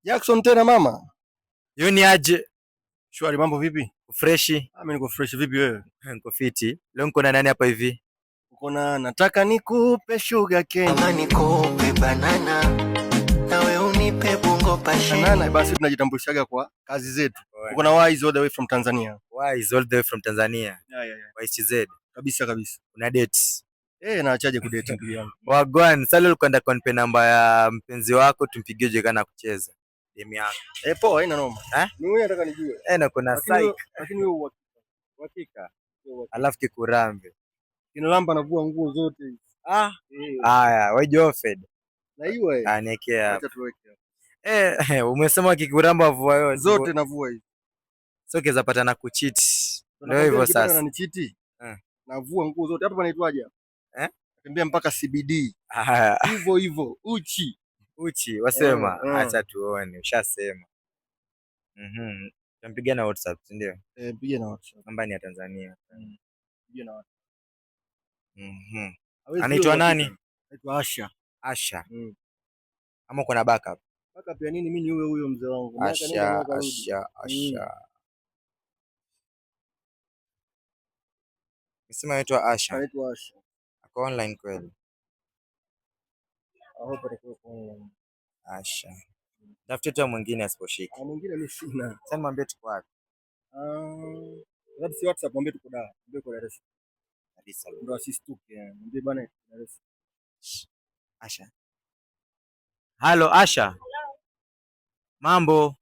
Jackson tena mama. Yuni aje? Shwari, mambo vipi? Freshi. Ah, mimi niko fresh, vipi wewe? Niko fiti. Leo niko na nani hapa hivi? Uko na nataka nikupe sugar cane. Ama nikupe banana nawe unipe bongo passion. Banana, basi tunajitambulishaga kwa kazi zetu. Uko na Wise all the way from Tanzania. Wise all the way from Tanzania. Yeah. YCZ. Kabisa kabisa. Una date? Eh, naachaje kudate ndugu yangu? Wagwan, sasa leo ulikuwa unataka unipe namba ya mpenzi wako tumpigie je kana kucheza. Demu yako. Eh, poa, haina noma. Eh? Ni wewe nataka nijue. Eh, na kuna psych. Lakini wewe uhakika. Uhakika. Alafu kikurambe. Kinalamba navua nguo zote hizi. Ah. Eh. Haya, wewe Jofed. Na hiyo eh. Ah, niekea. Acha tuweke. Eh, umesema kikuramba vua yote. Zote navua hizi. Sio kiweza pata na kucheat. Ndio hivyo sasa. Ananicheat. Eh. Navua nguo zote. Hapa panaitwaje hapa? Eh? Natembea mpaka CBD. Haya. Hivyo hivyo, uchi. Uchi wasema, Eh, eh. acha tuone, ushasema. Tampigia na WhatsApp, si ndio? Eh, piga na WhatsApp. Namba ni ya Tanzania. Piga na WhatsApp. Hawezi Anaitwa hiyo nani? uhakika. Anaitwa Asha. Asha. Mm. Ama kuna backup? Backup ya nini? Mimi ni huyo huyo mzee wangu. Miaka nenda Asha, miaka rudi. Asha, Asha. Nisema anaitwa Asha. Anaitwa Asha. Ako online kweli? I hope atakuwa online. Asha. Tafute tu mwingine asiposhika. Ah, mwingine mimi sina. Sasa nimwambie tuko wapi? Ah, labda si WhatsApp, mwambie tuko Dar, mwambie uko Dar es Salaam. Dar es Salaam. Ndio asistuke. Mwambie bana Dar es Salaam. Asha. Halo Asha. Mambo?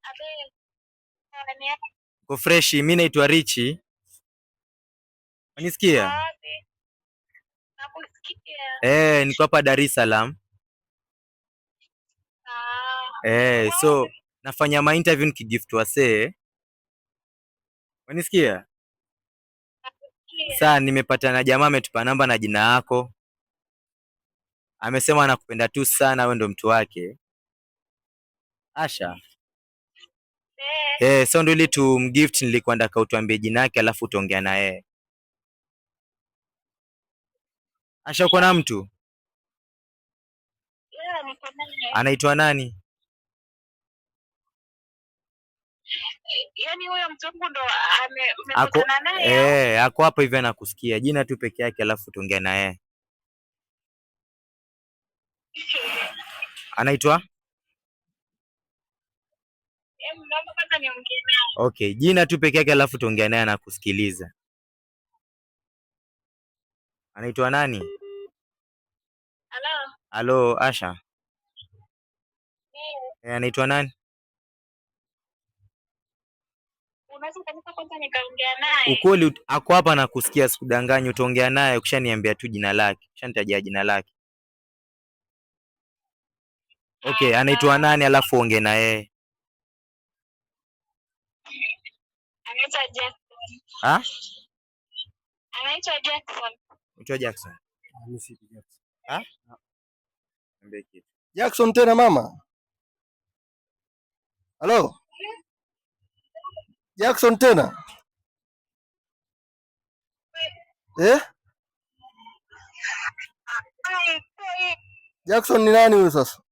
Uko freshi? Mimi naitwa Richi. Unanisikia? Nakusikia. Eh, niko hapa Dar es Salaam. Ah, Eh, so nafanya ma interview nikigift wasee. Unanisikia? Saa nimepata na jamaa ametupa namba na jina yako. Amesema anakupenda tu sana, wewe ndo mtu wake. Asha. Eh, Eh, so ndo ili tumgift nilikuwa nataka utuambie jina yake alafu utaongea na yeye. Asha, uko na mtu? Yeah, niko naye. Anaitwa nani? Yaani huyo mtu wangu ndo Ako mmekutana naye au? eh, ako hapo hivi anakusikia. Jina tu peke yake alafu utaongea na yeye. Anaitwa? Naomba kwanza niongee naye. Okay, jina tu peke yake alafu tuongea naye anakusikiliza. Anaitwa nani? Halo. Halo, Asha. Eh, Eh, anaitwa nani? Unaweza ukanipa kwanza nikaongea naye? Ukweli ako hapa anakusikia, sikudanganyi. Utaongea naye ukishaniambia tu jina lake, ukishanitajia jina lake. Okay, anaitwa nani alafu ongee na yeye. Anaitwa Jackson. Ha? Anaitwa Jackson. Anaitwa Jackson. Ah, mimi si Jackson. Ha? Niambie kitu. Jackson tena mama. Halo? Jackson tena? Eh? Jackson ni nani huyo sasa?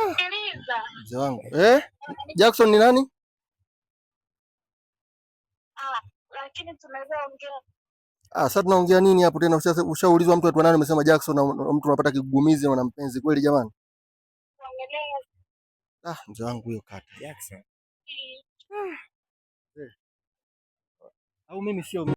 Sikiliza. Mzee wangu. Eh? Jackson ni nani? Ah, lakini tunaweza ongea. Ah, sasa tunaongea nini hapo tena? Ushaulizwa mtu aitwa nani, umesema Jackson na mtu anapata kigugumizi na mpenzi kweli jamani? Kuongelea. Ah, mzee wangu huyo kata. Jackson. Eh. Au mimi sio